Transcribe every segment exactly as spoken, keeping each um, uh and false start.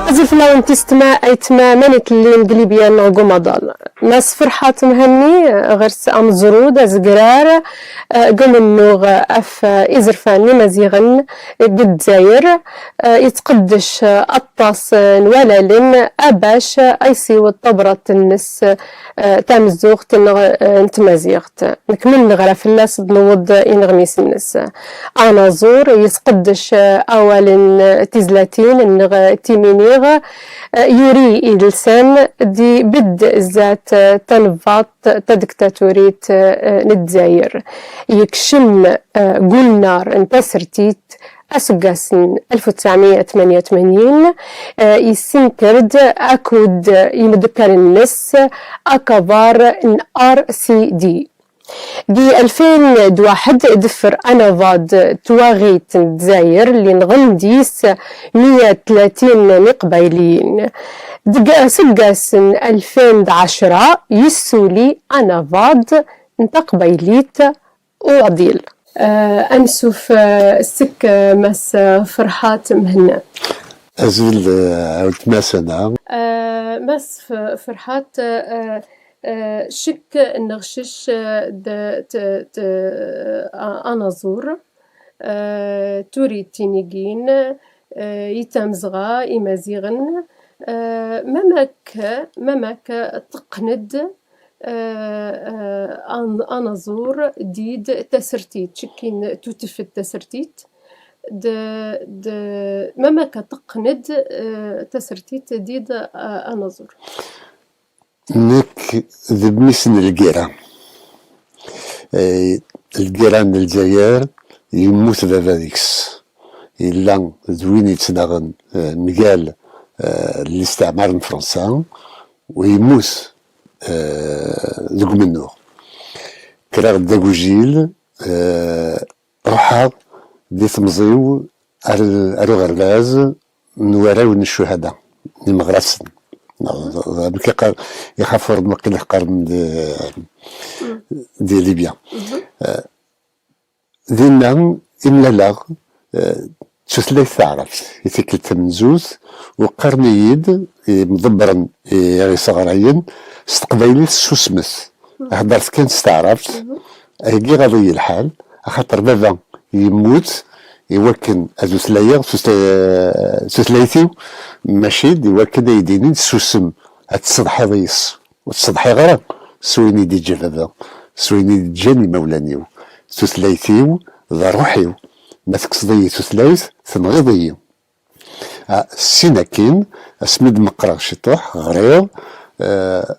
Azul fell-awen tistma, aytma, mani tellin deg Libya neɣ deg umaḍal. Mass Ferḥat Mhenni, ɣer-s ameẓrud, azegrar, eh, deg umennuɣ ɣef, eh, izerfan n Imaziɣen deg Lezzayer, eh, yettqeddec, eh, aṭas, eh, n walalen, abac, eh, ay siweḍ tabrat-nnes, eh, tamezzuɣt neɣ, eh, n tmaziɣt. Nekmel neɣra fell-as d newweḍ ineɣmisen-nnes. Anaẓur yesqeddec, eh, awalen, eh, tizlatin neɣ timiniɣ, eh, yuri idelsan di bed zdat, eh, tanebbaḍt tadiktaturit, eh, n Lezzayer. Yekcem, eh, gunnar n tasertit aseggas n alef u tesɛemya u tmanya u tmanyin, eh, yessenker-d akked yimeddukal-nnes akabar n R C D. Di alfin d waḥed, deffer anabaḍ n twaɣit n Lezzayer, li nɣen deg-s meyya u tlatin n Iqbayliyen. Deg aseggas n alfin d ɛecra, yessuli anabaḍ n taqbaylit uɛḍil. Eh, ansuf, eh, seg, eh, Mass, eh, Ferḥat Mhenni. Azul, eh, weltma Sana. Eh, Mass F-, Ferḥat, eh, eh, cek neɣ cec, eh, d, t, t, a-, anaẓur, eh, turit tinigin, eh, i tamezɣa, Imaziɣen, eh, mamak, mamak teqqen-d, eh, eh, an-, anaẓur did tasertit, cekkin tutef-d tasertit, d, d, mamak teqqen-d, eh, tasertit did, eh, anaẓur. Nekk d mmi-s n lgirra. Eh, lgirra n Lezzayer, yemmut baba deg-s. Yella d win yettnaɣen, eh, mgal, eh, listeɛmar n Fransa, u yemmut, eh, deg umennuɣ. Kkreɣ-d d agujil, eh, ruḥeɣ di temẓi-w ar, ar uɣerbaz n warraw n ccuhada, n imeɣrasen. Amek iqqar, ixafur n wakken qqaren di, di Libya. Eh, dinna i mlaleɣ, eh, d tutlayt taɛrabt i tikkelt tamenzut, u qqaren-iyi-d imḍebbren i aɣ-isɣarayen, s teqbaylit susmet, heddret kan s taɛrabt. Ayagi ɣaḍ-iyi lḥal, axaṭer baba yemmut i wakken ad utlayeɣ tutla-, tutlayt-iw, mačči d i wakken ay d-inin susem, ad tsetḥiḍ yis. Ur ttsetḥiɣ ara s wayen i d-iǧǧa baba, s wayen i d-ǧǧan imawlan-iw. Tutlayt-iw d ṛṛuḥ-iw. Ma tekkseḍ-iyi tutlayt, tenɣiḍ-iyi. Ah, ssin akkin, asmi d-meqqreɣ ciṭuḥ, ɣriɣ, eh,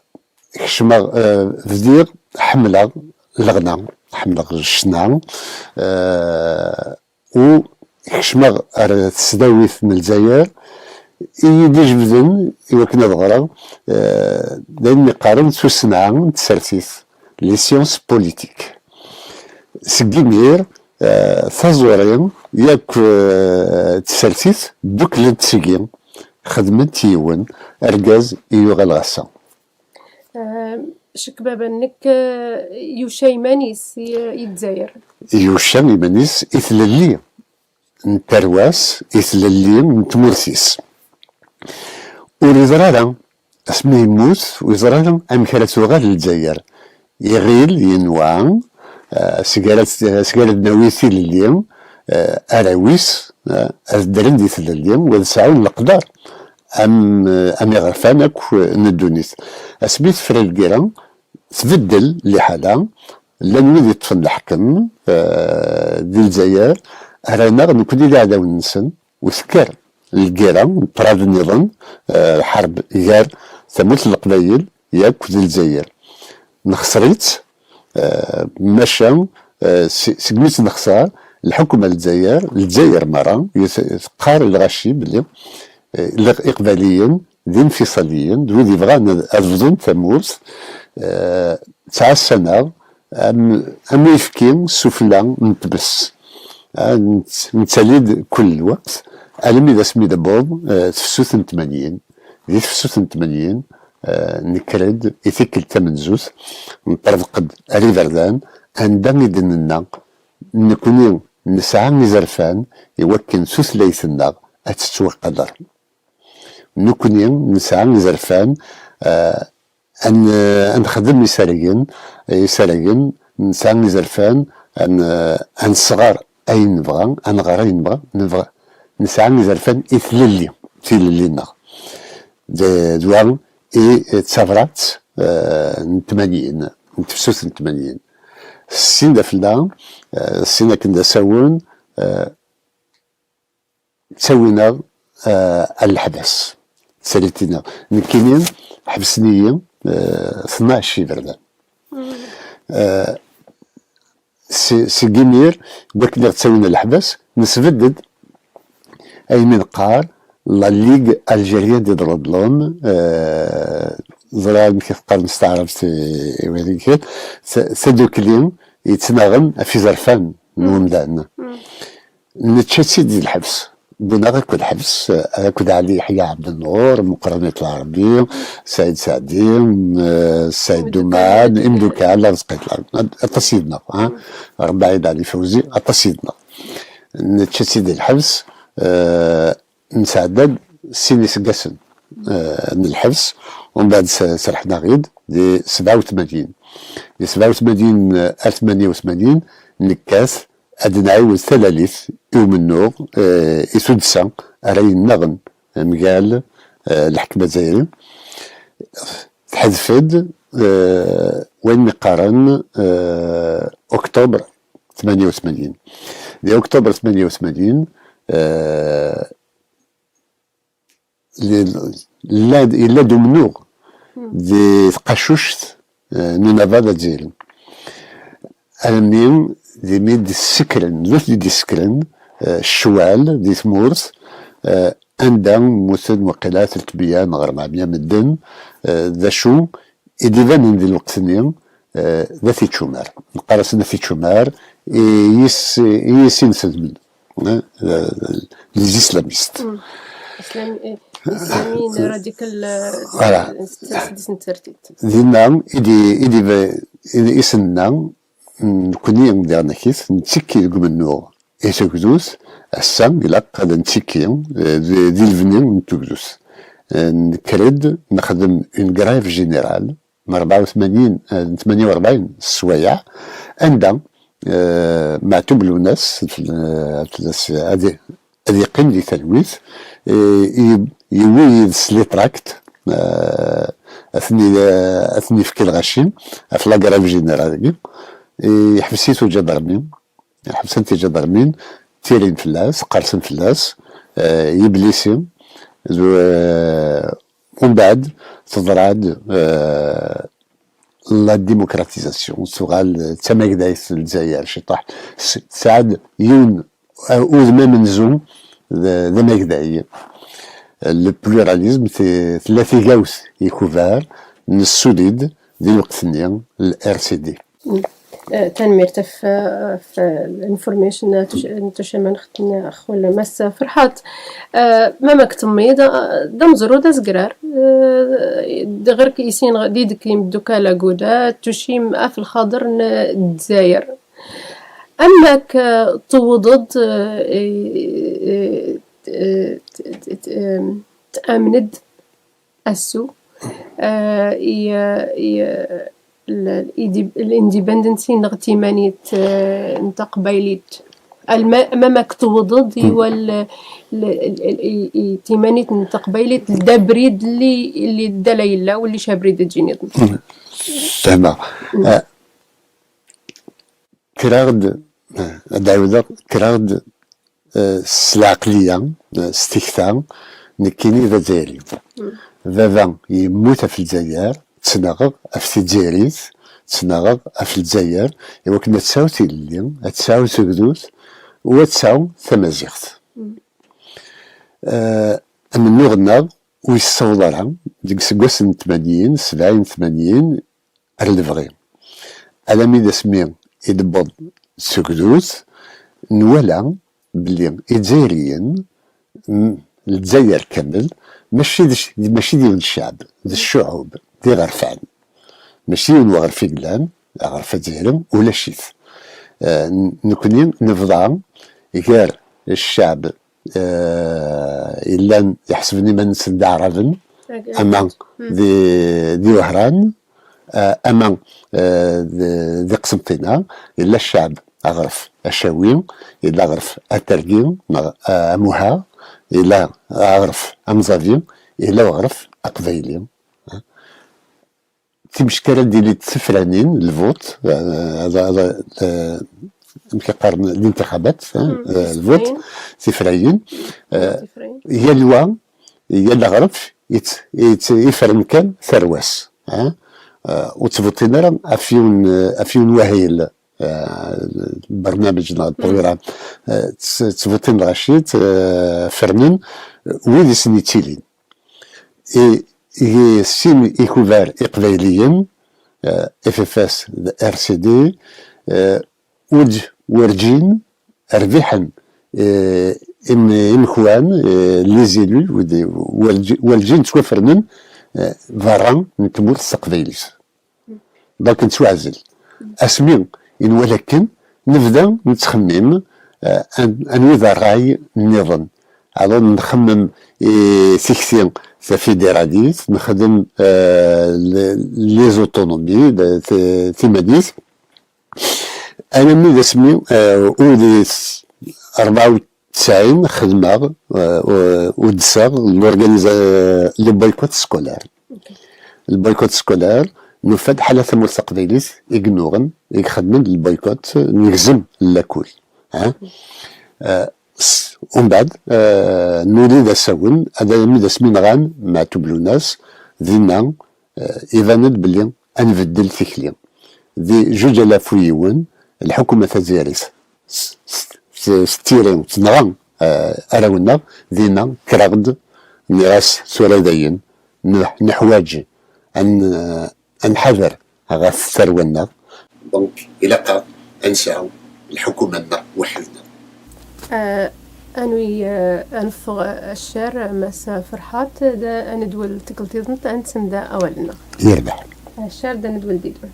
kecmeɣ, eh, bdiɣ ḥemmleɣ leɣna, ḥemmleɣ ccna, eh, u kecmeɣ ar tesdawit n Lezzayer, i yi-d-ijebden i wakken ad ɣreɣ, eh, d ayen mi qqaren tussna n tsertit, les sciences politiques. Seg imir, eh, taẓuri yakk, eh, tsertit dduklent seg-i, xedment yiwen argaz i yuɣal ɣasa. Eh, cek baba-nnek, eh, yuca iman-is i, i Lezzayer. Yuca iman-is i tlelli n tarwa-s, i tlelli n tmurt-is. Ur yeẓra ara, asmi yemmut, ur yeẓra ara amek ara tuɣal Lezzayer. Iɣil, yenwa, eh, seg ara, seg ara d-nawi tilelli, eh, arraw-is, eh, ad ddren di tlelli, u ad sɛun leqder am, am iɣerfan akk n ddunit. Asmi tefra lgirra, tbeddel liḥala, llan wid yeṭṭfen leḥkem, eh, di Lezzayer, rran-aɣ nekni d iɛdawen-nsen, u tekker lgirra n ṭṭrad nniḍen, eh, lḥerb gar tamurt n Leqbayel yakk d Lezzayer. Nexṣer-itt, eh, maca, eh, si-, segmi tt-nexṣer, lḥukuma n Lezzayer, Lezzayer merra, yet-, teqqar i lɣaci belli, eh, Iqbayliyen d infiṣaliyen, d wid yebɣan ad, ad bḍun tamurt, eh, ttɛassan-aɣ am, am uyefki sufella n tmes. Ah, nett-, nettali-d kul lweqt, almi d asmi d-tewweḍ, eh, tefsut n tmanyin. Di tefsut n tmanyin, eh, nekker-d i tikkelt tamenzut, neṭṭerḍeq-d ar iberdan, anda i d-nenna Nekkni nesɛa izerfan i wakken tutlayt-nneɣ ad tettwaqader. Nekkni nesɛa izerfan, eh, ad n-, ad nexdem isaragen, isaragen, nesɛa izerfan, ad n-, ad nesɣer ayen nebɣa, ad nɣer ayen nebɣa, nebɣa, nesɛa izerfan i tlelli, tilelli-nneɣ. D, d wa i d tabrat, eh, n tmanyin, n tefsut n tmanyin. Ssin d afella, eh, ssin akken d asawen, eh, ttawin-aɣ, eh, ar leḥbas. Ttsalin-aɣ. Nekkini, ḥebsen-iyi, eh, tnac iberdan. Eh, si, seg imir, wakken i ɣ-ttawin ar leḥbas, nesbedd-d ayen i neqqar la Ligue Algérienne des Droits de l'Homme, eh, ẓriɣ amek i teqqarem s taɛrabt i, i wayen kan, ta-, tadukli yettnaɣen ɣef izerfan n wemdan. Nečča-tt-id di lḥebs. Wwin-aɣ akk lḥebs, akked Ɛli Yeḥya Ɛebdennur, Meqqran At Lɛerbi, Saɛid Seɛdi, eh, Saɛid Duman, imdukal, Arezqi At Lɛerbi. Aṭas yid-neɣ, ha? Rebɛin Ɛli Fawzi, aṭas yid-neɣ. Nečča-tt-id di lḥebs, eh, nesɛedda-d sin iseggasen, eh, n lḥebs, umbeɛd s-, serḥen-aɣ-id di sebɛa u tmanyin. Di sebɛa u tmanyin ar tmanya u tmanyin, nekkat ad nɛiwed talalit i umennuɣ, eh, i tuddsa ara yennaɣen mgal, eh, lḥekma azzayri. Teḥdef-d, eh, wayen mi qqaren, eh, Octobre tmanya u tmanyin. Di Octobre tmanya u tmanyin, eh, yella-d umennuɣ di tqacuct, eh, n unabaḍ azzayri. Almi d imi d-ssekren, d nutni d-issekren, eh, ccwal di tmurt, eh, anda mmuten waqila telt meyya neɣ rebɛemya medden, eh, d acu i d-ibanen di lweqt-nni, eh, d at ičumar. Neqqar-asen at ičumar i yis-, i yis-inselmen, eh, les islamistes. Islam-, eh, Islamiyen radical, eh, voilà. Dinna i d-, i d-, i s-nenna, nekkni diɣen-akit, nettekki deg umennuɣ i tugdut, ass-a ilaq ad nettekki, eh, di, di lebni n tugdut. Eh, nekker-d nexdem une grève générale n rebɛa u tmanyin, eh, n tmanya u rebɛin sswayeɛ, anda, eh, Meɛtub Lwennas, eh, ad, ad yeqqim di talwit, eh, i-, yewwi yid-s les tracts, eh, ad ten-, eh, ad ten-yefk i lɣaci, ɣef la grève générale-agi, eh, yeḥbes-it uǧadarmi, ḥebsen-t iǧadarmin, ttirin fell-as, qqersen fell-as, eh, yeblisi, d, eh, umbeɛd teḍra-d, eh, la démocratisation, tuɣal d tamagdayt n Lezzayer ciṭuḥ, s-, tesɛa-d yiwen, eh, udem amenzu d, d amagday. Le pluralisme, te-, tella tigawt i kubar n ssudid di lweqt-nni, l R C D. Eh, tanemmirt ɣef, ɣef l'information n tuc-, n tucamanext n xul Mass Ferḥat. Eh, ma mak temmiḍ, eh, d ameẓru d azegrar. Eh, d ɣer k-, isin ɣ-, d idek imeddukal aguda, tucim af lxaḍer n Dzayer. Amek, eh, tewwḍeḍ, eh, eh, eh, t-, t-, t-, em, tɛamned asu, eh, i, i, l-, l-, l'indépendance neɣ timanit, eh, n taqbaylit. Alma, ma mak tewwḍeḍ i wal, l-, l-, l-, i, i timanit n taqbaylit d abrid li, li d ala yella, ulac abrid ad ǧiniḍen. Fehmeɣ. Eh, kkreɣ-d, eh, ad ɛiwdeɣ, kkreɣ-d, eh, s lɛeqliya, eh, s tikta, nekkini d Azzayri. Baba yemmut ɣef Lezzayer, ttnaɣeɣ ɣef Tizzayrit, ttnaɣeɣ ɣef Lezzayer, i wakken ad tesɛu tilelli, ad tesɛu tugdut, u ad tesɛu tamaziɣt. Eh, amennuɣ-nneɣ ur yessaweḍ ara, deg iseggasen n tmanyin, sebɛin, tmanyin, ar lebɣi. Alami d asmi i d-tewweḍ tugdut, nwala belli Izzayriyen, m-, Lezzayer kamel, mačči d c-, mačči d yiwen ccɛeb, d ccuɛub, d iɣerfan. Mačči yiwen uɣref i yellan, aɣref azzayri, ulac-it. Eh, n-, nekkni nebḍa gar cceɛb, eh, yellan iḥesben iman-nsen d aɛraben, ama d, d iwehran, eh, ama, eh, d, d iqsenṭina, yella cceɛb aɣref acawi, yella aɣref atergi, neɣ, eh, amuha, yella aɣref amẓavi, yella aɣref aqbayli. Timeck ara d-ilint tifranin, lvut, eh, eh, eh, amek i qqaren, lintiqabat, eh, eh, lvut, tifrayin, eh, yal wa, yal aɣref, yett-, yett-, yefren kan tarwa-s, eh, eh, ur ttbuṭin ara ɣef yiwen, eh, ɣef yiwen wahil, eh, lbernameǧ neɣ lprogram, eh, tt-, ttbuṭin lɣaci, eh, fernen, eh, wid i sen-yettilin. I, i sin ikubar iqbayliyen, eh, F F S d R C D, eh, ur d-, werǧin rbiḥen, eh, im-, imekwan, eh, les élus, ur d-, werǧi-, werǧin ttwafernen, eh, berra n tmurt taqbaylit. Donc nettwaɛzel. Asmi i nwala akken, nebda nettxemmim, eh, an-, anwa i d ṛṛay nniḍen. Alors nxemmem i tikti tafidiralit, nexdem, eh, le-, les autonomies, le-, ti-, timanit. Alammi d asmi, eh, ur d rebɛa u tesɛin xedmeɣ, eh, u-, udseɣ l'organisa-, le boycott scolaire. Le boycott scolaire, nufa-d ḥala tamurt taqbaylit i yennuɣen, i ixedmen le boycott, negzem lakul. Ha? Eh, s-, umbeɛd, eh, nuli d asawen, ad alammi d asmi nɣan Meɛtub Lunas, dinna, eh, iban-d belli ad nbeddel tikli. Di juǧ alaf u yiwen, lḥukuma tazzayrit s, s, s, s tiri tenɣa, eh, arraw-nneɣ, dinna kkreɣ-d, nniɣ-as tura dayen, n-, neḥwaǧ ad n-, ad nḥader ɣef tarwa-nneɣ. Donc, ilaq-aɣ ad nesɛu lḥukuma-nneɣ weḥd-neɣ. Ah, anwi, ah, ad neffeɣ, ah, ccer, ah, Mass Ferḥat, da ad nedwel tikkelt-iḍen, ad nsemda awal-nneɣ. Yerbeḥ. Ah, ccer, da nedwel didun.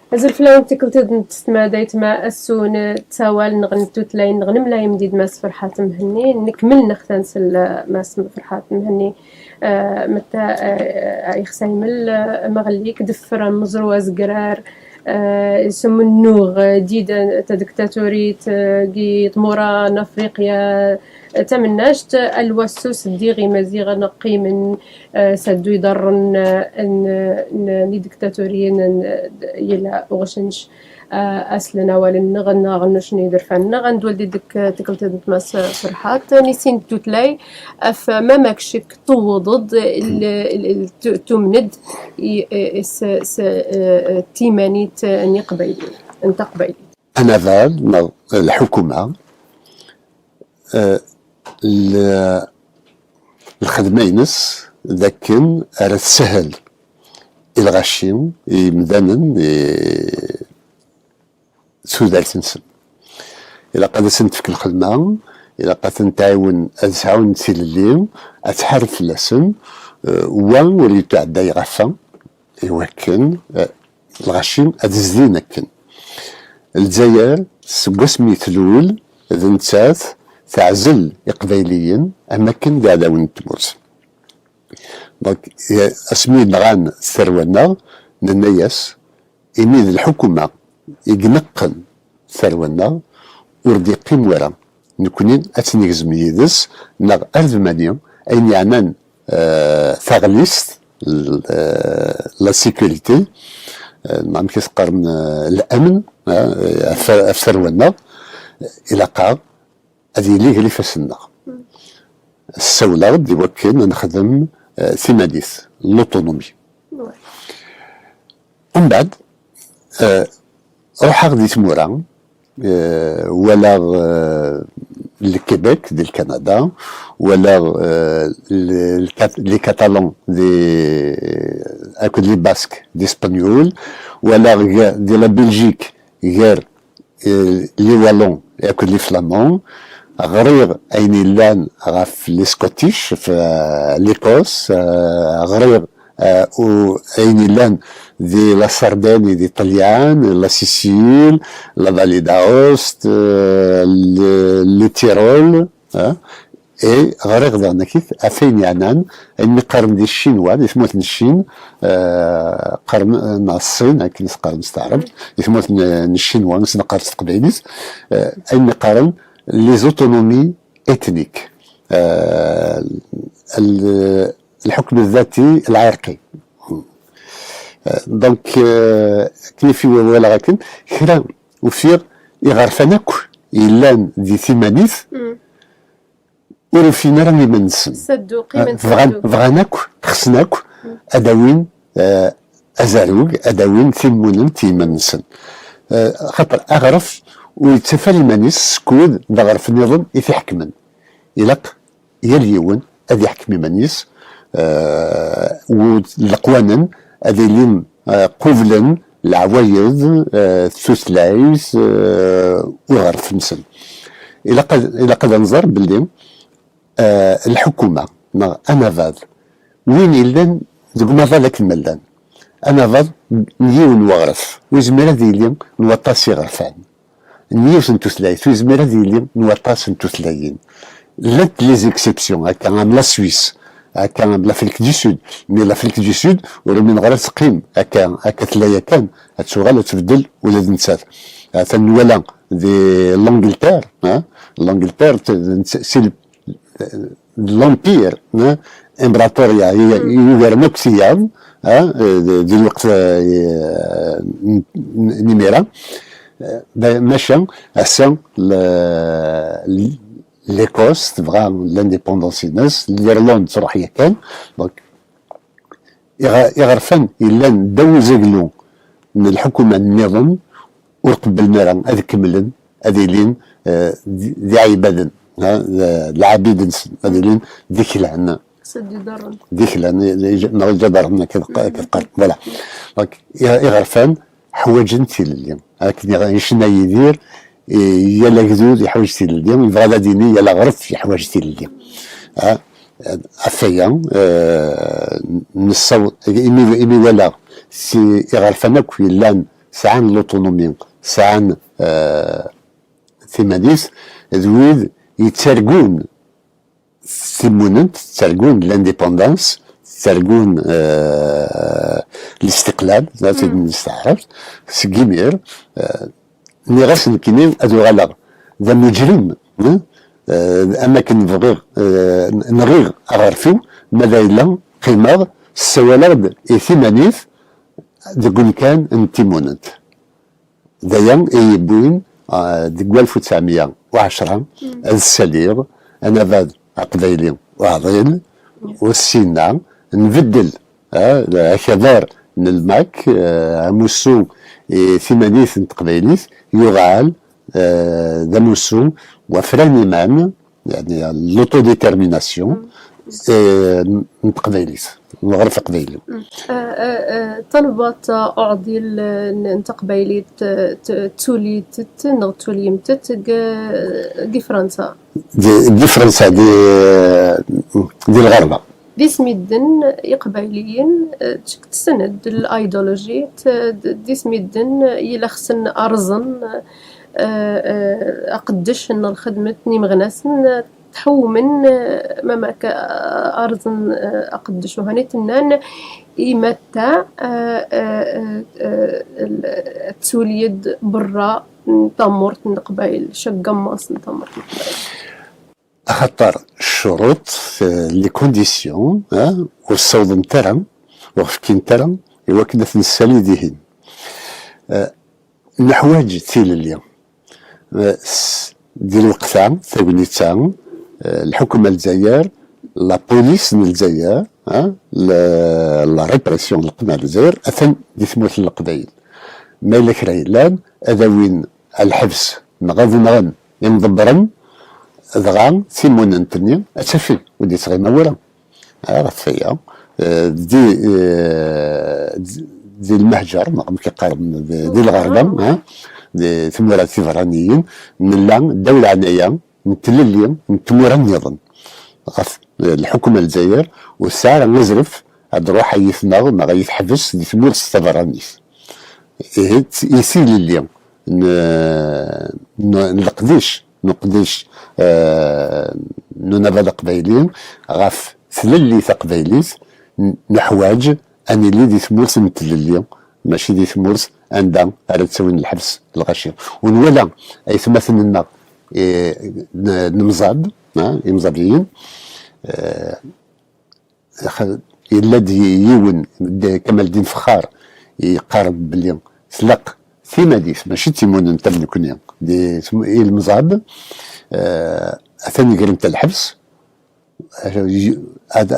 Azul fell-awen, tikkelt-iḍen s tmada yetma Assun, ttawal neɣ n tutlayin neɣ nemlayem di d Mass Ferḥat Mhenni, nekmel neɣ tansel Mass Ferḥat Mhenni, eh, metta, eh, ixsaymel, eh, maɣellik, deffer amezru azegrar, eh, isem nnuɣ, eh, dida tadiktaturit, eh, gi tmura n Afriqya, eh, tamennajt, alwassus ddiɣ imaziɣen qqimen, eh, saddu iḍarren, eh, n, n, n idiktaturiyen n, yella uɣcenc, eh, aslen awalen-nneɣ, neɣ nucni iderfan-nneɣ, ad ndwel di dek, eh, tikkelt n tmas, eh, Ferḥat, nisin tutlay, af mamak cek tewweḍ-d, l, l, l, tu-, tumned, i, eh, s, s, eh, eh, timanit, eh, n iqbayliyen, n taqbaylit. Anabar, neɣ lḥukuma, eh, l-, lxedma-ines d akken ara teshel i lɣaci, i yimdanen, i tudert-nsen. Ilaq ad asen-tefk lxedma, ilaq ad ten-tɛiwen ad sɛun tilelli, ad tḥareb fell-asen, eh, wa ur yetɛedday ɣef wa, i wakken, eh, lɣaci ad zdin akken. Lezzayer, seg wasmi tlul, d nettat teɛzel Iqbayliyen am akken d iɛdawen n tmurt. Donc, eh, asmi nɣan tarwa-nneɣ, nenna-yas, imi d lḥukuma i ineqqen tarwa-nneɣ, ur d-iqqim wara. Nekkni ad tt-negzem yid-s, neɣ ar d mani ayen yeɛnan, eh, taɣlist, l-, eh, la sécurité, eh, neɣ amek i s-qqaren, eh, l'amn, eh, ɣef, ɣef tarwa-nneɣ, ilaq-aɣ ad yili gar ifassen-nneɣ. Ssawleɣ-d i wakken ad nexdem, eh, timanit, l'autonomie. Umbeɛd, eh, ruḥeɣ di tmura, eh, walaɣ, eh, le Québec di Lkanada, walaɣ, eh, le, le Cat-, les Catalans di, akked les Basques di Spenyul, walaɣ ga-, di la Belgique gar, eh, les Wallons akked les Flamands, ɣriɣ ayen yellan ɣef les Scottish, f l'Écosse, euh, ɣriɣ euh, u ayen yellan di la Sardaigne, di Ṭṭelyan, la Sicile, la Vallée d'Aoste, euh, le, le Tyrol, hein, et ɣriɣ daɣen akit ɣef ayen yeɛnan ayen mi qqaren di Ccinwa, di tmurt n Ccin, euh, qqaren, euh, neɣ Ṣṣin, akken i s-qqaren s taɛrabt, di tmurt n, n Ccinwa, i s-neqqar s teqbaylit, euh, ayen mi qqaren les autonomies ethniques. Euh, ال-, الحكم الذاتي العرقي. Euh, donc, euh, كيف يقول لكن كرا وفير يغرفنك يلان دي ثمانيث ورفينا راه يمنسن. صدوقي من بغان صدوق. بغان اكو خصنا اكو اداوين آه، azarug, ad awin timunent i yiman-nsen. Eh, xaṭer aɣref ur yettaf ara iman-is skud d aɣref nniḍen i t-iḥekmen. Ilaq yal yiwen ad iḥkem iman-is, eh, u leqwanen ad ilin, eh, qublen leɛwayed, eh, tutlayt, eh, uɣref-nsen. Ilaq ad, ilaq ad nẓer belli, eh, lḥukuma neɣ anabaḍ win yellan deg umaḍal akken ma llan. Anabaḍ n yiwen n weɣref, ur yezmir ad yili n waṭas iɣerfan. N yiwet n tutlayt, ur yezmir ad yili n waṭas n tutlayin. Llant les exceptions, akka am la Suisse, akka am l'Afrique du Sud. Mais l'Afrique du Sud, ur umineɣ ara teqqim akka, akka tella yakan, ad tuɣal ad tbeddel ula d nettat. Atan nwala di l'Angleterre, hein, l'Angleterre, t-, t-, c'est le de l'Empire, hein, امبراطورية هي يوغر نوكسيام، hein, de, de الوقت, euh, n-, n-, n imir-a. Euh, ben, machin, ass-a, le, l'Écosse, tebɣa l'indépendance-ines, l'Irlande, truḥ yakan. Donc, iɣ-, iɣerfan yellan ddaw uzaglu n lḥukuma nniḍen ur qebblen ara ad kemmlen ad ilin, eh, d, d iɛibaden, ha, d, d lɛabid-nsen, ad ilin d iklan. D iklan, eh, neɣ iǧadaren, akka teqqa-, akka teqqar. Voilà. Donc, i-, iɣerfan ḥwaǧen tilelli. Akken i-, icenna Yidir, eh, yal agdud iḥwaǧ tilelli, yebɣa ad d-yini yal aɣref yeḥwaǧ tilelli. Ha, ɣef waya, eh, nessaweḍ, imi, imi walaɣ si iɣerfan akk yellan sɛan l'autonomie, sɛan, eh, timan-is, d wid yettargun timunent, ttargun l'indépendance, ttargun, eh, listiqlal, d ayen n tɛrabt, seg imir, eh, nniɣ-as nekkini ad uɣaleɣ d amuǧrim, eh, eh, am akken bɣiɣ, eh, nɣiɣ aɣref-iw, ma d ayla qqimeɣ ssawaleɣ-d i timanit deg umkan n timunent. D aya i yi-yewwin, ah, deg walef u tesɛemya u ɛecṛa, ad ssaliɣ anabaḍ aqbayli uɛḍil, u ssina nbeddel, ah, akabar n lmak, ah, amussu i timanit n teqbaylit, yuɣal, ah, d amussu n wafran iman, يعني l'autodétermination, eh, n teqbaylit, n uɣref aqbayli. Eh, eh, eh, talbaṭ uɛḍil, eh, n, n teqbaylit, eh, t-, tulit-t neɣ tulimt-t deg, deg Fransa? Di, di Fransa, di, di lɣerba. Dis midden iqbayliyen, eh, tessend l'idéologie, t-, d-, dis midden yella xsen arẓen, eh, eh, aqeddec n lxedmet n imeɣnasen, eh, tḥewmen, eh, mamaka, eh, arẓen, eh, aqeddec uhanit nnan imatta, eh, eh, eh, eh, l-, tuli-d berra n tamurt n Leqbayel, ceggammas n tamurt n Leqbayel. Axaṭer ccuruṭ, eh, les conditions, eh, ur ssawḍent ara, ur ɣ-fkint ara i wakken ad t-nessali dihin. Eh, neḥwaǧ tilelli. Eh, s-, di lweqt-a, tagnit-a, eh, lḥukuma n Lezzayer, la police n Lezzayer, eh, la, la répression n lqem n Lezzayer, atan di tmurt n Leqbayel. Ma yella kra yellan, ad awin ɣer lḥebs, neɣ ad nɣen imḍebbren, dɣa timunent-nni ad tafeg, ur d-yettɣima wara. Ah, ɣef waya, eh, di, eh, di, di lmehǧer, neɣ amek i qqaren, di, di lɣerba, ah, di tmura tiberraniyin, nella ddaw leɛnaya, n tlelli n tmura nniḍen ɣef, eh, lḥukuma n Lezzayer, ur tesɛi ara azref ad d-truḥ ad yi-tneɣ neɣ ad yi-teḥbes di tmurt taberranit. Ihi, i tilelli n, n, n leqdic, n uqdic, eh, n unabad aqbayli ɣef tlelli taqbaylit, n-, neḥwaǧ ad nili di tmurt n tlelli, mačči di tmurt anda ara ttawin lḥebs lɣaci. U nwala aytmaten-nneɣ, eh, n-, n imẓad, ah, imẓabiyen, eh, X-, yella-d yiwen, d-, Kamaldin Fexxar, yeqqar belli tlaq timadit, mačči d timunent am nekni, di tm-, ilemẓad, eh, atan grent lḥebs, ar,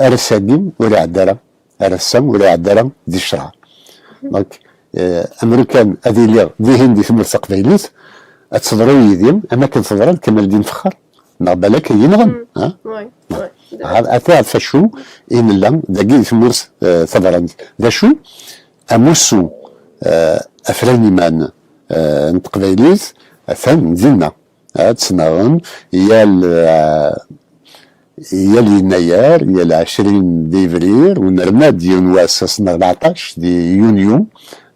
ar ass-agi ur iɛedda ara, ar ass-a ur iɛedda ara di ccreɛ. Donc, eh, amrukan ad iliɣ dihin di tmurt taqbaylit, ad teḍru yid-i am akken teḍra d Kamaldin Fexxar, neɣ balak ad yi-nɣen, ha? Oui, oui. Ɣer, ata ɣef acu i nella dagi di tmurt, eh, taberranit. D acu? Amussu, eh, afran iman, eh, n teqbaylit, atan dinna. Ad ttnaɣen yal, eh, yal yennayer, yal ɛecrin débrir, u nerna-d yiwen wass, ass n rbeɛṭac di yunyu,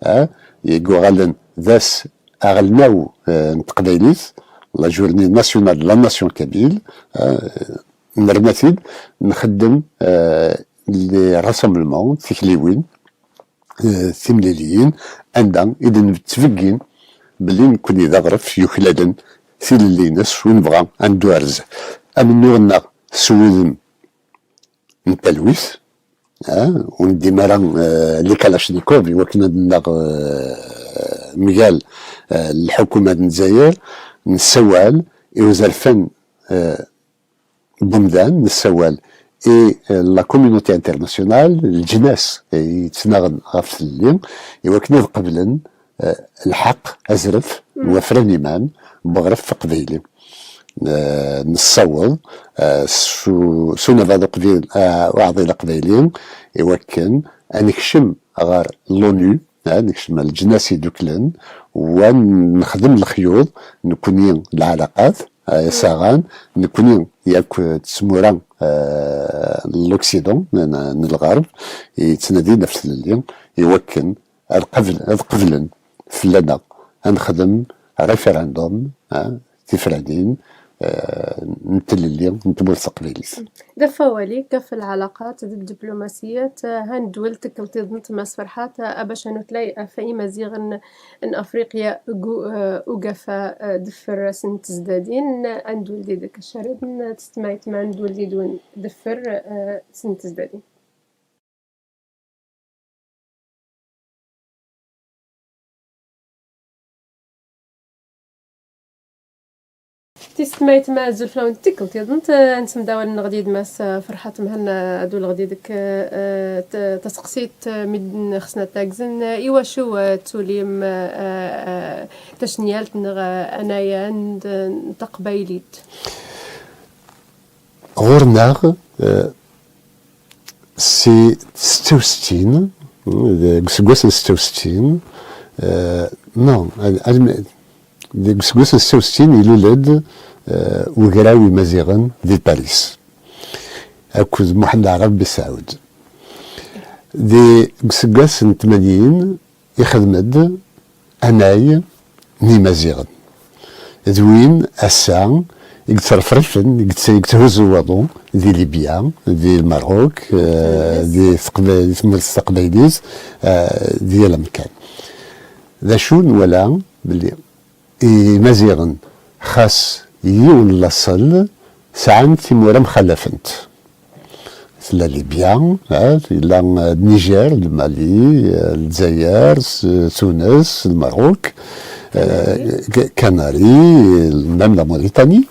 eh, i yuɣalen d ass aɣelnaw, eh, n teqbaylit, la journée nationale de la nation kabyle, eh, nerna-t-id, nxeddem, eh, les rassemblements, tikliwin, eh, timliliyin, anda i d-nettbeggin belli nekkni d aɣref yuklalen tilelli-ines u nebɣa ad neddu ar zdat. Amennuɣ-nneɣ s wudem n talwit, ah, ur neddim ara, eh, les kalachnikovs i wakken ad nnaɣ, eh, mgal, eh, lḥukuma n Lezzayer, nessawal i uzerfan, eh, n umdan, nessawal i, eh, la communauté internationale, leǧnas, eh, yettnaɣen ɣef tlelli, i wakken ad qeblen, eh, lḥeqq, azref n wafran iman n uɣref aqbayli. Eh, nessaweḍ, eh, s u-, s unabad uqbil, eh, uɛḍil aqbayli, i wakken ad nekcem ɣer l'ONU, eh, nekcem ɣer Leǧnas Yeddukklen, u ad nexdem lexyuḍ, nekkni lɛalaqat, eh, asaɣan, nekkni yakk d tmura, eh, n l'Occident, n, n lɣerb, yettnadin ɣef tlelli, i wakken ad qabel-, ad qablen fell-aneɣ ad nexdem référendum, ah, tifranin, eh, n tlelli n tmurt taqbaylit. D ɣef wawal-ik ɣef lɛalaqat d ddiplumasiyyat, eh, ha n ddwel tikkelt-iḍen Mass Ferḥat, eh, abac ad nutlay ɣef Imaziɣen n Afriqya deg u-, eh, ugafa, eh, deffir ass n tezdadin, ad ndwel di deg Ccarid, n tsetmayt ma ndwel di dwen deffir, eh, ass n tezdadin. Tisetmayt ma azul fell-awen tikkelt-iḍen, eh, nsemd awal-nneɣ di d Mass, eh, Ferḥat Mhenna, ad uleɣ di deg, eh, t-, taseqsit, eh, mi d-, xsna tagzen, eh, iwacu, eh, tulim, eh, eh, tacnyalt neɣ, eh, anayan d-, n taqbaylit? Ɣur-neɣ, eh, si setta u settin, deg useggas n setta u settin, eh, non, al-, almi, deg useggas n setta u settin ilul-d, eh, ugraw Imaziɣen di Paris, akked Muḥend Aɛrab Bisaɛud. Deg useggas n tmanyin, ixdem-d anay n Imaziɣen. D win ass-a i yettrefrifen, i yett-, i yetthuzzu waḍu di Libya, di Lmerruk, eh, di Teqba-, di tmurt taqbaylit, eh, di yal amkan. D acu nwala? Belli Imaziɣen, xas yiwen n laṣel, sɛan timura mxalafent. Tella Libya, eh, yella, eh, Niger, Lmali, eh, Lezzayer, s-, Tunes, Lmerruk, eh, K-, Kanari, même la Mauritanie,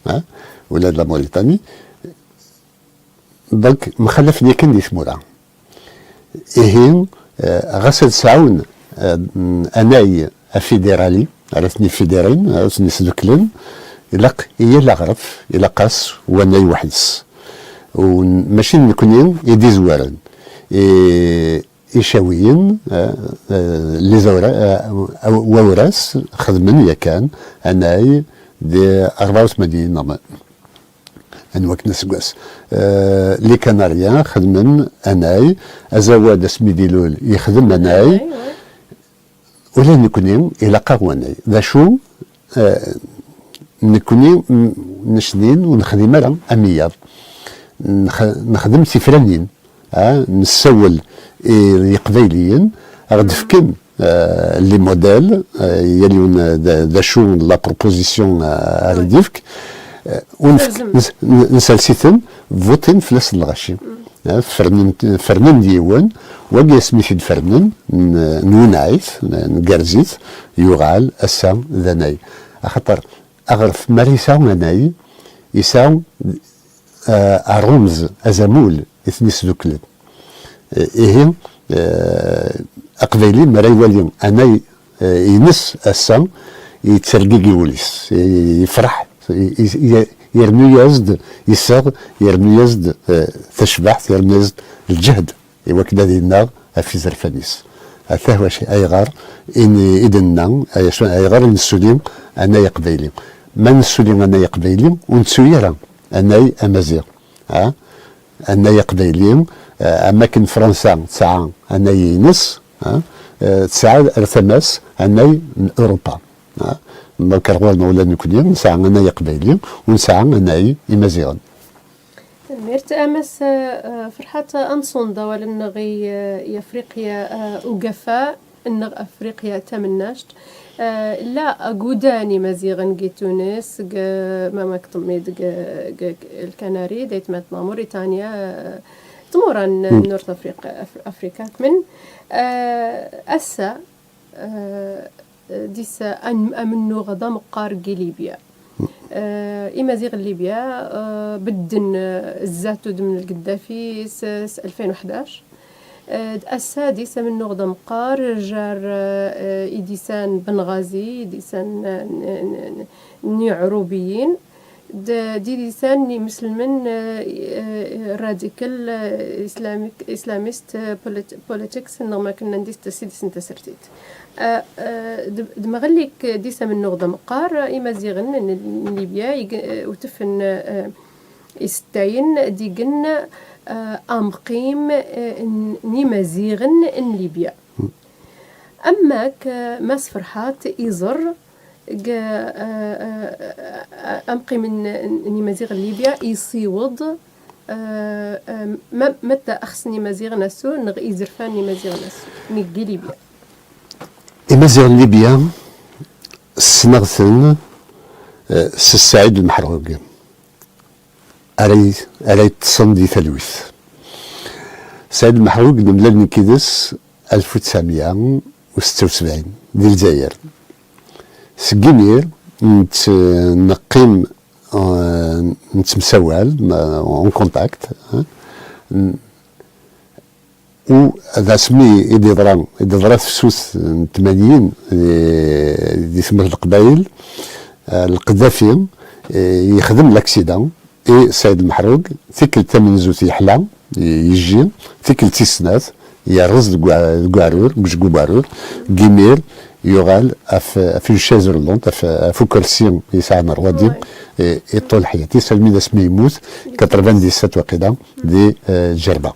eh, ula d la Mauritanie. Donc, mxalafen yakan di tmura. Ihi, eh, ɣas ad sɛun, eh, anay afidiraali, ara ten-ifidirin, ara ten-isduklen, ilaq i yal aɣref, ilaq-as wanay weḥd-s. U n-, mačči d nekni i d-izwaren. I, Icawiyen, eh, eh, les Awra-, eh, Aw-, Wawras, xedmen yakan anay di rebɛa u tmanyin neɣ ma, anwa akken aseggas. Eh, les Canariens xedmen anay, azawad asmi d-ilul yexdem anay. Ula d nekkni ilaq-aɣ wanay. D acu, eh, nekkni n-, necnin ur nexdim ara am wiyaḍ. Nex-, nexdem tifranin, ah, nessawel i Yeqbayliyen, ad ɣ-d-fken, eh, les modèles, eh, yal yiwen d, d acu la proposition, eh, ara d-yefk. Eh, ur nefk-, Terzem. Nes-, n-, nsers-iten, buṭin fell-asen lɣaci. Eh, fernen, fernen-d yiwen, wagi asmi t-id-fernen, n-, nwenneɛ-it, n-, ngerrez-it, yuɣal ass-a d anay. Axaṭer aɣref, mi ara yesɛu anay, yesɛu, eh, aṛumez, azamul i ten-isduklen. Eh, ihi, eh, aqbayli mi ara iwali anay eh, ines ass-a, yettergigi wul-is, i-, yefreḥ, i-, i-, i-, yernu-yas-d iseɣ, yernu-yas-d, eh, tacbaḥt, yernu-yas-d lǧehd i wakken ad yennaɣ ɣef izerfan-is. Atah wacu, ayɣer i n-, i d-nenna, ay-, ayɣer i nessuli anay aqbayli. Ma nessuli anay aqbayli, ur nettu ara anay amaziɣ. Ha? Anay aqbayli, eh, am akken Fransa tesɛa anay-ines, ha? Eh, tesɛa ar tama-s anay n Europa. Ha? Donc, ar ɣur-neɣ ula nekkni nesɛa anay aqbayli, ur nesɛa anay imaziɣen. Tanemmirt a Mass, eh, Ferḥat, ad nṣun-d awal-nneɣ i, eh, i Afriqya, eh, ugafa, nneɣ Afriqya tamennajt. Eh, la agudan imaziɣen deg Tunes, deg, eh, Mamleket Temmidt, deg, deg, deg Lkanari, d aytmaten Mauritania, eh, tmura n North Africa, Af-, Africa, kmen. Eh, ass-a, eh, dis an-, amennuɣ d ameqqar deg Libya. Eh, Imaziɣen n Libya, eh, bedden, eh, zdat udem n Lgaddafi s, s ألفين وحداش. Eh, d ass-a d-is amennuɣ d ameqqar, jar, eh, idisan Benɣazi, idisan, eh, n, n, n, n Iɛrubiyin, d, d idisan n imeslmen, eh, eh, radical, eh, Islamic, Islamist, eh, polit-, politics, neɣ ma kena n dis-, s idis n tasertit. Eh, eh, d, d mɣellik d-is amennuɣ d ameqqar, Imaziɣen n, n Libya, ig-, eh, utefen, eh, isettayen d-igen, eh, amqim, eh, n, n Imaziɣen n Libya. Am wakk, eh, Mass Ferḥat iẓer deg, eh, eh, eh, amqim n, n Imaziɣen n Libya yessiweḍ, eh, eh, ma, ma d axs n Imaziɣen asu, neɣ izerfan n Imaziɣen asu, n Libya. Imaziɣen n Libya, ssneɣ-ten, eh, s Saɛid Lmeḥrug. Ara y-, ara yeṭṭsen di talwit. Saɛid Lmeḥrug, nemlal nekk yid-s alef u tesɛemya u setta u sebɛin, di Lezzayer. Seg imir, nett-, neqqim, eh, nettemsawal, ma-, en contact, eh. N-, u d asmi i d-iḍra, i d-iḍra tefsut n tmanyin di, di tmurt n Leqbayel, eh, Lqeddafi, eh, yexdem laksida i Saɛid Meḥrug, tikkelt tamenzut yeḥla, i-, yejji, tikkelt tis snat, yerreẓ deg wa-, deg uɛrur, deg ujgu n uɛrur, deg imir, yuɣal ɣef, ɣef une chaise roulante, ɣef, ɣef ukersi yesɛan rrwadi, i, i ṭṭul ḥyat-is, almi d asmi yemmut, quatre-vingt-dix-sept waqila, di, eh, Ǧerba.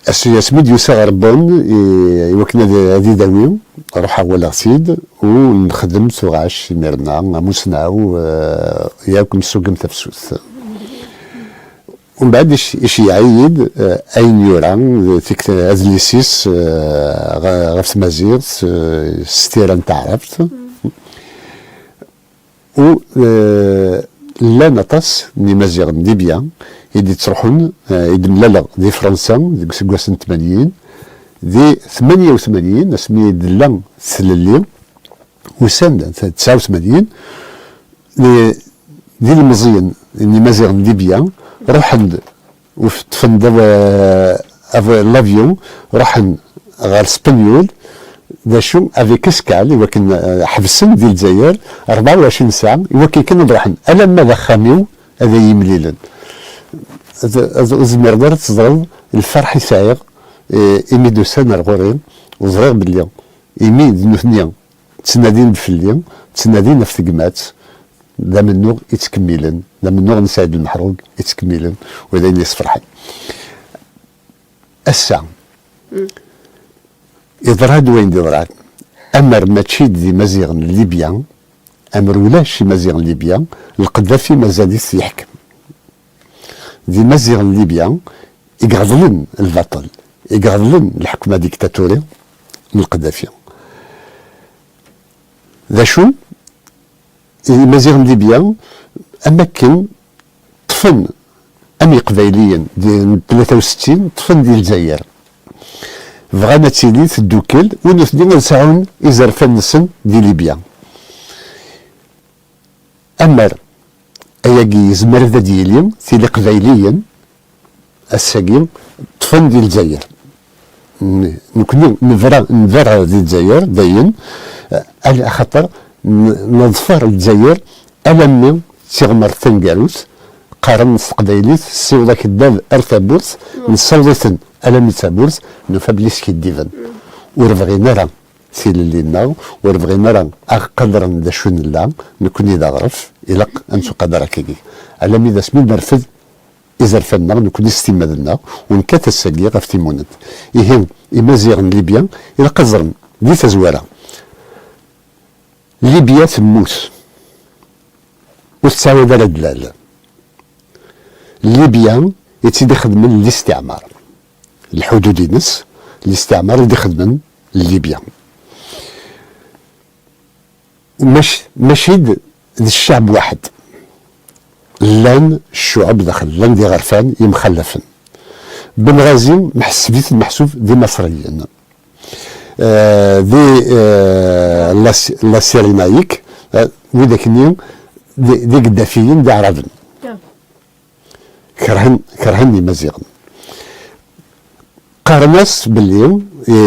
As-, asmi d-yusa ɣer Bonn, i, i wakken ad, ad idawi, ruḥeɣ walaɣ-t-id, u nexdem tuɣac imir-nna, amusnaw, eh, yakk nessugem tafsut. Umbeɛd ic-, iceyyeɛ-iyi-d, eh, ayen yura, d tikt-, adlis-is, eh, ɣ-, ɣef tmaziɣt, eh, s tira n taɛrabt. U, eh, llan aṭas n Imaziɣen n Libya i d-ittruḥun, eh, i d-mlaleɣ di Fransa deg useggas n tmanyin, di tmanya u tmanyin, asmi i d-tella tlelli, usan-d, tesɛa u tmanyin, di, d ilmeẓyen n Imaziɣen n Libya, ruḥen-d u ṭṭfen-d av-, av-, l'avion, ruḥen ɣer Spenyul, d acu, avec escale, i wakken, eh, ḥebsen di Lezzayer rebɛa u ɛecrin ssaɛa, i wakken kan ad ruḥen alamma d axxam-iw ad iyi-mlilen. Ad, ad, ur tezmireḍ ara ad teẓreḍ lferḥ i sɛiɣ, eh, imi d-usan ar ɣur-i, u ẓriɣ belli imi d nutni ttnadin-d fell-i, ttnadin ɣef tegmat, d amennuɣ i ttkemmilen, d amennuɣ n Saɛid Lmeḥrug i ttkemmilen, u d ayen yesferḥen. Ass-a, yeḍra-d wayen d-yeḍran. Amer mačči d Imaziɣen n Libya, amer ulac Imaziɣen n Libya, Lqeddafi mazal-it yeḥkem. D Imaziɣen n Libya i iɣeḍlen lbaṭel, i iɣeḍlen lḥekma diktaturi n Lqeddafi. D acu? Imaziɣen n Libya, am akken ṭṭfen, am Iqbayliyen di, n tlata u settin, ṭṭfen di Lezzayer. Bɣan ad tili teddukel, u nutni ad sɛun izerfan-nsen di Libya. Amer ayagi yezmer ad d-yili, tili Iqbayliyen, ass-agi, ṭṭfen di Lezzayer. N-, nekni nebra, nebra di Lezzayer, dayen, eh, al-, axaṭer n-, neḍfer Lezzayer alammi d tiɣmert taneggarut, qqaren s teqbaylit, ssiweḍ akeddab ar tawwurt, nessaweḍ-iten alammi d tawwurt, nufa belli skiddiben. Ur bɣin ara tilelli-nneɣ, ur bɣin ara aɣ-qadren d acu nella, nekni d aɣref, ilaq ad nettuqader akkagi. Alammi d asmi nerfed izerfan-nneɣ, nekni s timmad-nneɣ, u nekkat ass-agi ɣef timunent. Ihi, Imaziɣen n Libya, ilaq ad ẓren, di tazwara, Libya temmut, ur tettɛawad ara ad d-tlal. Libya i tt-id-ixedmen listiɛmar. Lḥudud-ines, listiɛmar i d-ixedmen Libya. Mac-, mačči d, d cceɛb waḥed. Llan ccuɛb daxel, llan d iɣerfan yemxallafen. Ben Ghazi meḥseb-iten meḥsub d Imaṣriyen. Eh, di, eh, la, la Cyrénaïque, eh, widak-nni d, d igeddafiyen, d Iɛraben. Kerhen, kerhen Imaziɣen. Qqaren-as belli, i,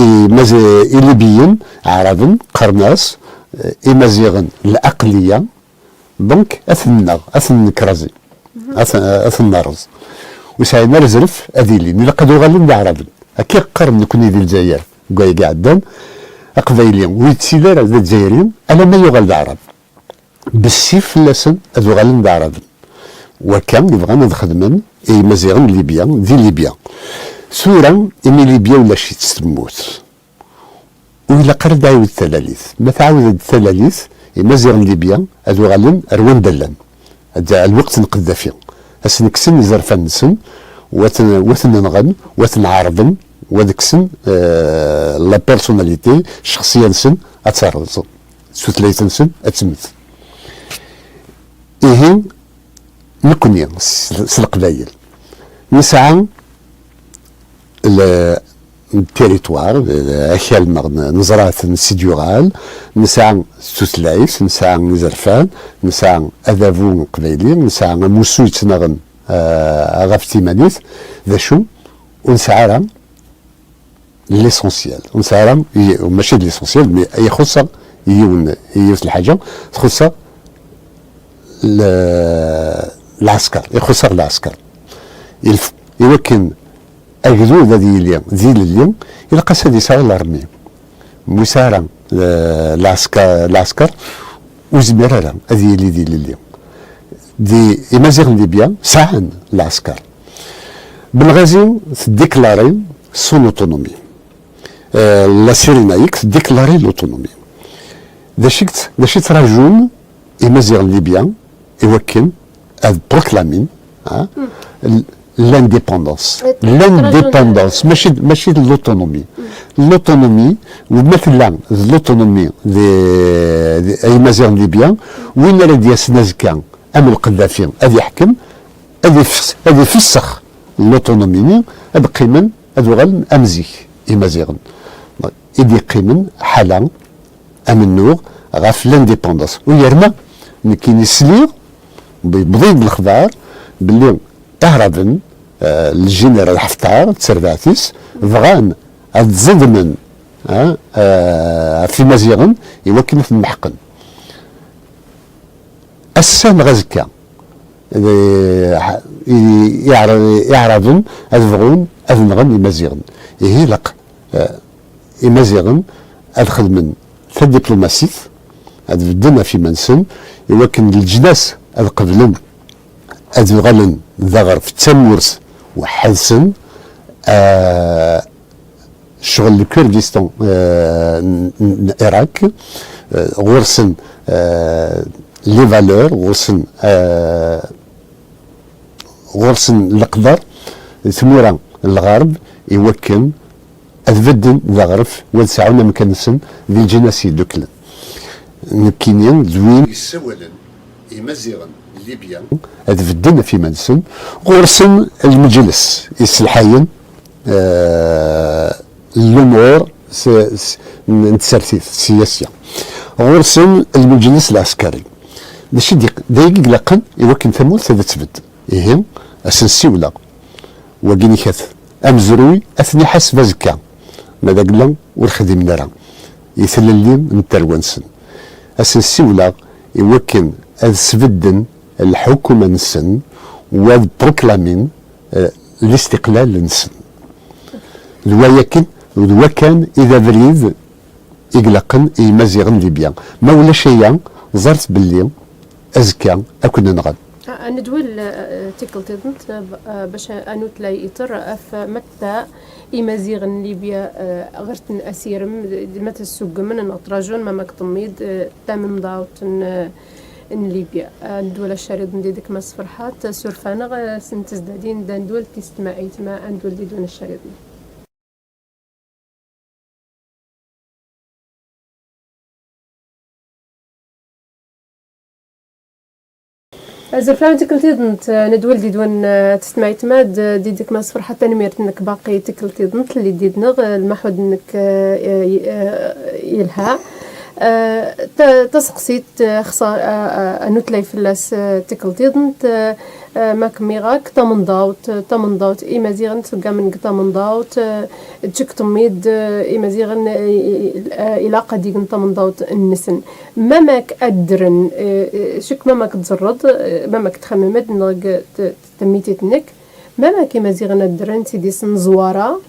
i, Imaz-, Ilibiyen, Ɛraben, qqaren-as, eh, Imaziɣen, laqliya, donc, ad ten-nneɣ, ad ten-nekrazi, ad ten-, ad ten-nerreẓ. Ur sɛin ara azref ad ilin, ilaq ad uɣalen d Aɛraben. Akka i qqaren nekni di Lezzayer, deg wayagi iɛeddan, Aqbayli, ur yettili ara d Azzayri, alamma yuɣal d Aɛrab. Bessif fell-asen ad uɣalen d Aɛraben. Wakka i bɣan ad xedmen i Imaziɣen n Libya, di Libya. Tura, imi Libya ulac-itt, temmut. Ur ilaq ara ad d-ɛiwed talalit. Ma tɛawed-d talalit, Imaziɣen n Libya ad uɣalen ar wanda llan. Ad, ar lweqt n Qeddafi. Ad sen-kksen izerfan-nsen, u ad ten-, u ad ten-nɣen, u ad ten-ɛerḍen, u ad kksen, eh, la personnalité, ccexṣiya-nsen ad terreẓ. Tutlayt-nsen ad temmet. Ihi, nekni s, s Leqbayel nesɛa le, territoire, eh, akal-nneɣ n, neẓra-t, nesɛa-t, nesɛa tutlayt, nesɛa izerfan, nesɛa adabu aqbayli, nesɛa amussu yettnaɣen, eh, ɣef timanit, d acu ur nesɛi ara? L'essentiel. Ur nesɛi ara, i-, mačči d l'essentiel, mais ixuṣṣ-aɣ yiwen, yiwet n lḥaǧa, txuṣṣ-aɣ le-, lɛesker, ixuṣṣ-aɣ lɛesker. Ilf-, i wakken agdud ad yili d ilelli, ilaq-as ad yesɛu l'armée. Ma ur yesɛi ara, eh, lɛesker, lɛesker, ur yezmir ara ad yili d ilelli. Di Imaziɣen n Libya sɛan lɛesker. Belɣazi teddiklari son autonomie. Eh, la Cyrénaïque teddiklari l'autonomie. D acu i tt-, d acu i ttrajun Imaziɣen n Libya i wakken ad proclamin, ha, l-, l'indépendance? L'indépendance, mačči d, mačči d l'autonomie. L'autonomie, u ma tella d l'autonomie di, di, ay Imaziɣen n Libya, win ara d-yasen azekka, am Lqeddafi, ad yeḥkem, ad ifes-, ad ifessex l'autonomie-nni, ad qqimen, ad uɣalen am zik Imaziɣen. I d-yeqqimen ḥala amennuɣ ɣef l'indépendance. U yerna, nekkini sliɣ, yewweḍ-iyi-d lexbar belli Iɛraben, eh, le général Haftar, d terbaɛt-is, bɣan ad ẓedmen, eh, eh, ɣef Imaziɣen i wakken ad ten-meḥqen. Ass-a neɣ azekka, eh, i-, Iɛra-, Iɛraben ad bɣun ad nɣen Imaziɣen. Ihi ilaq, eh, Imaziɣen ad xedmen tadiplumasit, ad bedden ɣef iman-nsen, i wakken leǧnas ad qeblen ad uɣalen d aɣref d tamurt weḥḥed-sen, ah, ccɣel le Kurdistan, ah, n, n, n Irak, ah, ɣur-sen, ah, les valeurs, ɣur-sen, ah, ɣur-sen leqder, tmura n lɣerb, i wakken ad bedden d aɣref, u ad sɛun amkan-nsen di lǧinas yeddukklen. Nekkini d win yessawalen i Imaziɣen n Libya ad bedden ɣef iman-nsen, ɣur-sen lmeǧles yesselḥayen, eh, lumuṛ s, s, n, n tsertit, siyasiya. Ɣur-sen lmeǧles lɛeskari. D acu i d-, d ayagi i ilaqen i wakken tamurt ad tbedd. Ihi, ad sen-ssiwleɣ. Wagi ikat amezruy, ad ten-iḥaseb azekka. Ma d agla ur xdimen ara i tlelli n tarwa-nsen. Ad sen-ssiwleɣ i wakken ad sbedden lḥukuma-nsen, u ad pruklamin, eh, listiqlal-nsen. D wayakken, d wakan i d abrid i ilaqen i Yimaziɣen n Libya. Ma ulac aya, ẓret belli azekka ad ken-nɣen. A, a nedwel, eh, tikkelt-iḍent, eh, b-, eh, bac a, a nutlay iṭer ɣef matta Imaziɣen n Libya, eh, ɣer-ten asirem, d-, ma tessuggmen neɣ trajun, ma mak temmiḍ, eh, tamendawt n, eh, n Libya. A nedwel acariḍ n didek Mass Ferḥat, surfaneɣ, eh, s n tezdadin d andwel tis tmaɛit, ma andwel didwen acariḍ. Azul fell-awen, tikkelt-iḍent, eh, nedwel didwen, eh, testmaɛit mad, eh, didek Mass Ferḥat, tanemmirt-nnek baqi tikkelt-iḍent, lli didneɣ, eh, lmaḥud-nnek, eh, eh, eh, yelha. Eh, ta-, taseqsit, eh, xsa-, eh, eh, anutlay fell-as, eh, tikkelt-iḍent, eh, eh, ma kemmiɣ-ak, tamenḍawt, tamenḍawt, Imaziɣen tuggamen deg tamenḍawt, eh, ǧǧek temmiḍ, eh, Imaziɣen, eh, i-, i-, eh, ilaq ad igen tamenḍawt-nsen. Mamak ad ddren, eh, eh, cek mamak tẓerreḍ, eh, mamak txemmemed neɣ deg t-, t-, temitit-nnek, mamak Imaziɣen ad ddren s idis n ẓwara,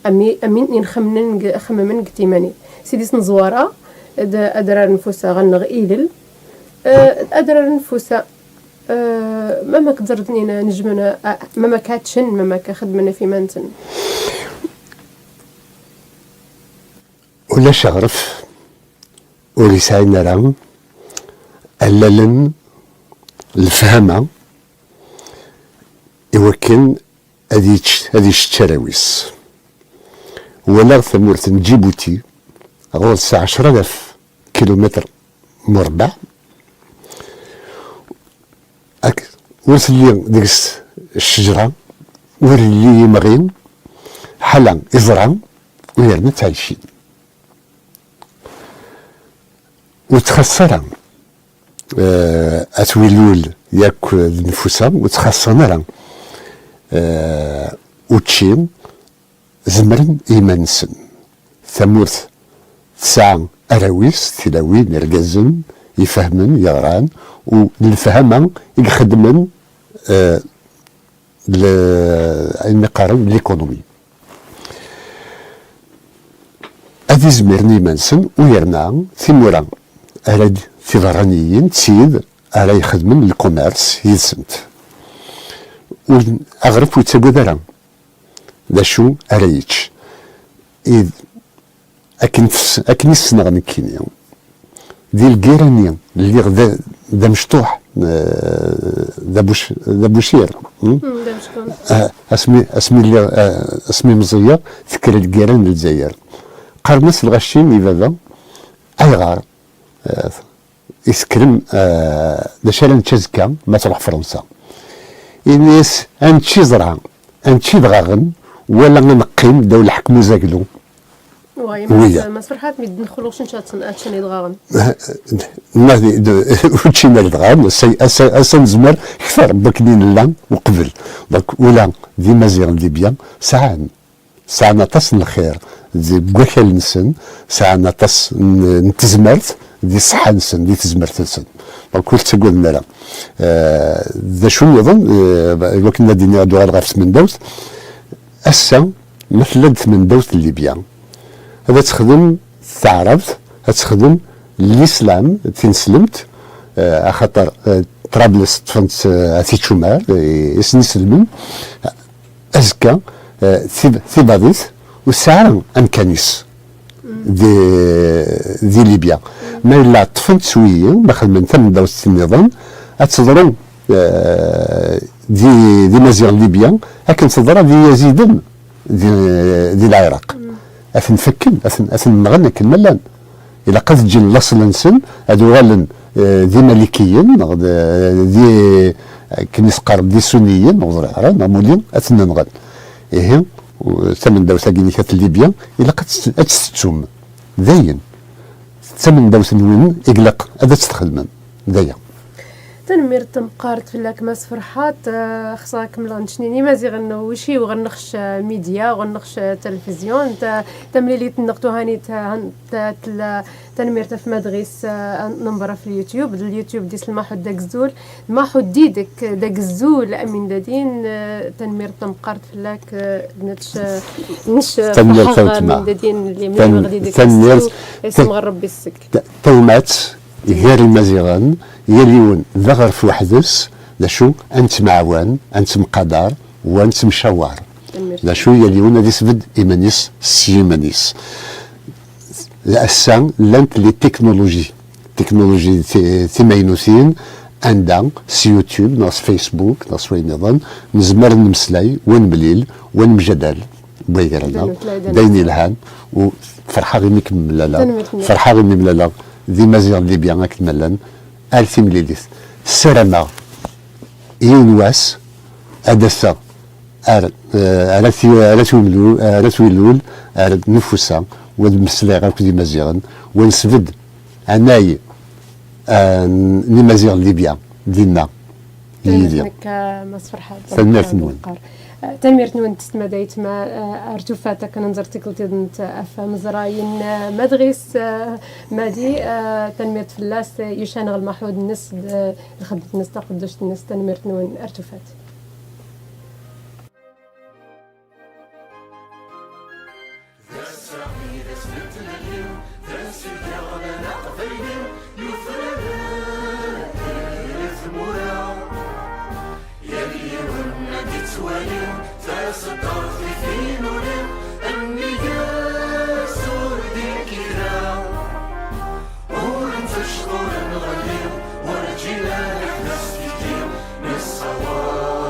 ami, amin i nxemmen g-, xemmen deg timanit. S idis n ẓwara, d adrar n Fusa ɣer neɣ ilel, eh, adrar n Fusa, eh, mamak tẓerreḍ nina nejmen, eh, mamak ad ččen, mamak xedmen ɣef iman-nsen. Ulac aɣref ur yesɛin ara allalen lefhama i wakken ad yečč, ad yečč arraw-is. Walaɣ tamurt n Ǧibuti ɣur-s ɛecra alaf kilumitr murbeɛ, ak-, ur telli deg-s ccejra, ur yelli yimɣi, ḥala iẓra, u yerna ttɛicin. Ur ttxaṣṣa ara, eh, at Willul yakk d Nfusa, ur ttxaṣṣan ara, eh, učči, zemren i yiman-nsen. Tamurt tesɛa arraw-is, tilawin, irgazen, ifehmen, yeɣran, u d lefhama i ixeddmen, eh, le-, ayen i qqaren l'économie. Ad izmiren i yiman-nsen, u yerna timura ara d-, tiberraniyin d tid ara ixedmen lkumerṣ yid-sent. Ur, aɣref ur yettagad ara d acu ara yečč. Id-, akken tes-, akken i ssneɣ nekkini, di lgirra-nni, lliɣ d, d amecṭuḥ, eh, d abuc-, d abucir, hmm? Hmm, d amecṭuḥ. Ah, asmi, asmi lliɣ, ah, asmi meẓẓiyeɣ, tekker lgirra n Lezzayer. Qqaren-as lɣaci i baba, ayɣer, eh, i tekkrem, eh, d acu ara nečč azekka ma truḥ Fransa? Ini-as, ad nečč iẓra, ad nečč idɣaɣen, wala ad neqqim ddaw lḥekm uzaglu. Wa, Wiya. Mass, Mass Ferḥat, mi d-nexluṣ, nečč ad ten-, ad ččen idɣaɣen. Ma d, d, ur ččin ara idɣaɣen, ass-a, ass-a, ass-a nezmer kter n wakken i nella uqbel. Donc, ula d Imaziɣen n Libya sɛan, sɛan aṭas n lxir deg wakal-nsen, sɛan aṭas n, n tezmert di ṣṣeḥḥa-nsen, di tezmert-nsen. Donc, ur ttaggaden ara. Eh, d acu nniḍen, eh, i wakken ad d-iniɣ, ad uɣaleɣ ɣef tmendawt, ass-a, ma tella-d tmendawt n Libya, ad texdem taɛrabt, ad texdem l'islam, tineslemt, eh, axaṭer, eh, Ṭrables ṭṭfen-tt, eh, at ičumar, eh, i sen-iselmen. Azekka, eh, tib- tibadit ur tesɛi ara amkan-is di, di Libya. Ma yella ṭṭfen-tt s wiyi, ma xedmen tamendawt nniḍen, ad teḍru, eh, di, di Maziɣ n Libya, akken teḍra di Yaziden di, di Lɛiraq. Ad ten-fakken, ad ten-, ad ten-nɣen akken ma llan. Ilaq ad ǧǧen laṣel-nsen, ad uɣalen, eh, d imalikiyen, neɣ d, d, akken i s-qqaren, d isuniyen, ur ẓriɣ ara, neɣ muli ad ten-nɣen. Ihi, u-, tamendawt-agi-inek at Libya, ilaq ad tt-, ad tt-tettum. Dayen. D tamendawt-nwen i ilaq ad tt-txedmem. D aya. Tanemmirt tameqqart fell-ak, Mass Ferḥat. Eh, xseɣ ad kemmleɣ nnecnin imaziɣen, uciw ɣer nneɣc, eh, midya, ɣer nneɣc, eh, televizyon. Ta-, tamlilit-nneɣ tuhanit, eh, han-, ta-, tella tanemmirt ɣef Madɣis, eh, number ɣef YouTube, d YouTube dis Lmaḥud Dagzul, Lmaḥud Didek Dagzul, amin dadin, eh, tanemmirt tameqqart fell-ak, eh, nec, nec, Tanemmirt ferḥeɣ, tawtma. Amin dadin, li Tan-, mlileɣ Didek tanemmirt. Dagzul, isem ɣer Rebbi ssek. Ta-, tawmat, gar Imaziɣen, yal yiwen d aɣref weḥd-s, d acu, ad nettemɛawan, ad nettemqadar, u ad nettemcawar. Tanemmirt. D acu, yal yiwen ad isbedd iman-is s yiman-is. Ass-a, llant les technologies, technologies ti-, timaynutin, anda s YouTube, neɣ s Facebook, neɣ s wayen nniḍen, nezmer ad nemmeslay, u ad nemlil, u ad nemjadal, wway gar-aneɣ, d ayen yelhan, u ferḥeɣ imi kem-mlaleɣ, ferḥeɣ imi mlaleɣ d Imaziɣen n Libya akken ma llan, ar timlilit. Ssarameɣ yiwen wass ad d-aseɣ ar, eh, ar At, ar At Wimlu-, ar At Willul, ar Nufusa, u ad mmeslayeɣ akked Imaziɣen, u ad nesbedd anay, eh, n Imaziɣen n Libya dinna. Yid-i. Tanemmirt-nwen, a Mass Ferḥat. Tanemmirt-nwen. Tanemmirt-nwen s tmadayt ma, eh, ar tufat akken nẓer tikkelt-iḍen ɣef ameẓray n, eh, Madɣis, eh, Madi, eh, tanemmirt fell-as, eh, yucan ɣer lmaḥud-nnes, eh, lxedmet-nnes taqedduct-nnes, tanemmirt-nwen ar tufat. D ass-a i d ass n tlelli-w, d ass i d-yeɣlan aqbayli, yufraren tmura. Yal yiwen ad yettwali taseddart di tinuli, nnig-s ur d-ikki kra. Ur nfecc ur nɣelli, werǧin ad neḥbes tikli, nessaweḍ.